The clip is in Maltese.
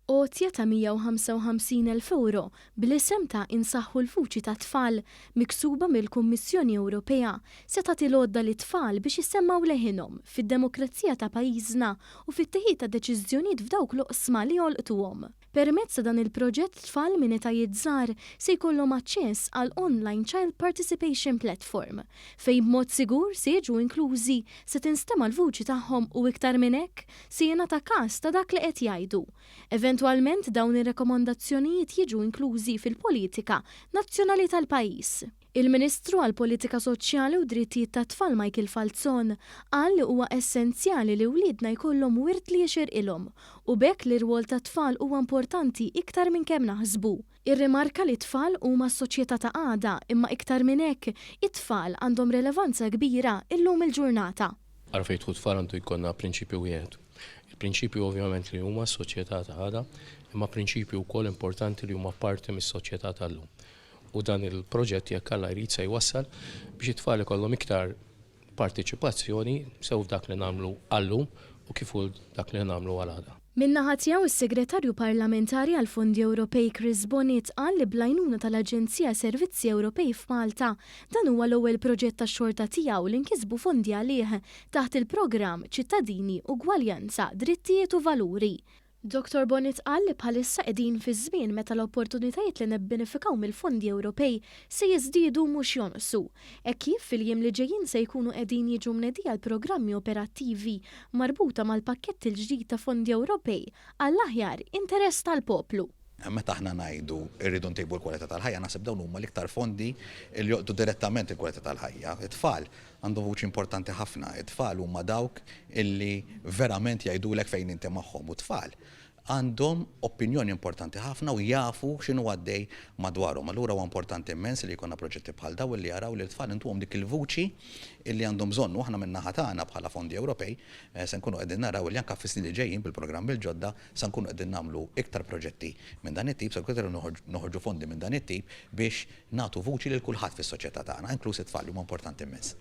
Għotja ta' 155,000 ewro bl-isem ta' Insaħħu l-Vuċi tat-Tfal miksuba mill-Kummissjoni Ewropea se tagħti l-għodda lit-tfal biex isemmgħu leħinhom fid-demokrazija ta' pajjiżna u fit-teħid ta' deċiżjonijiet f'dawk l-oqsma li jolqtuhom. Permezz ta' dan il-proġett tfal minn etajiet żgħar se jkollhom aċċess għal Online Child Participation Platform, fejn b'mod sigur se jiġu inklużi, se tinstema' l-vuċi tagħhom u iktar minn hekk, se jingħata kas ta' dak li qed jgħidu. Eventwalment dawn ir-rekomandazzjonijiet jiġu inklużi fil-politika nazzjonali tal-pajjiż. Il-Ministru għall-Politika Soċjali u Drittijiet tat-Tfal Michael Falzon qal li huwa essenzjali li wliedna jkollhom wirt li jixirqilhom u b'hekk l-irwol tat-tfal huwa importanti iktar minn kemm naħsbu. Irrimarka li t-tfal huma s-soċjetà ta' għada imma iktar minn hekk, it-tfal għandhom relevanza kbira illum il-ġurnata. Ara fejn jidħlu tfal għandu jkollna prinċipju wieħed. Il-prinċipju ovvjament li huma s-soċjetà ta' għada, imma prinċipju wkoll importanti li huma parti mis-soċjetà tal-lum. U dan il-proġett jekk Alla jrid se jwassal biex it-tfal ikollhom iktar partiċipazzjoni sew f'dak li nagħmlu għal-lum u kif ukoll dak li nagħmlu għal għada. Min-naħa tiegħu s-Segretarju Parlamentari għall-Fondi Ewropej Chris Bonett qal li bl-għajnuna tal-Aġenzija Servizzi Ewropej f'Malta, dan huwa l-ewwel proġett tax-xorta tiegħu li nkisbu fondi għalih taħt il-programm Ċittadini, Ugwaljanza, Drittijiet u Valuri. Dottor Bonett qal li bħalissa qegħdin fi żmien meta l-opportunitajiet li nibbenefikaw mill-fondi Ewropej se jiżdiedu mhux jonqsu, hekk kif fil-jiem li ġejjin se jkunu qegħdin jiġu mnedija l-programmi operattivi marbuta mal-pakkett il-ġdid ta' fondi Ewropej għall-aħjar interess tal-poplu. Meta aħna ngħidu rridu ntejbu l-kwalità tal-ħajja, naħseb dawn huma l-iktar fondi li jolqtu direttament il-kwalità tal-ħajja. It-tfal għandhom vuċi importanti ħafna. It-tfal huma dawk illi verament jgħidulek fejn inti magħhom u t-tfal għandhom opinjoni importanti ħafna u jafu x'inhu għaddej madwarhom. Allura huwa importanti immens li jkollna proġetti bħal dawn li jaraw li t-tfal intuhom dik il-vuċi illi għandhom bżonn. U aħna min-naħa tagħna bħala fondi Ewropej se nkunu qegħdin naraw li anke fis-snin li ġejjin bil-programmi l-ġodda se nkunu qegħdin nagħmlu iktar proġetti minn dan it-tip, se nkunu qegħdin noħorġu fondi minn dan it-tip biex nagħtu vuċi lil kulħadd fis-soċjetà tagħna, inkluż it-tfal li huma importanti immens.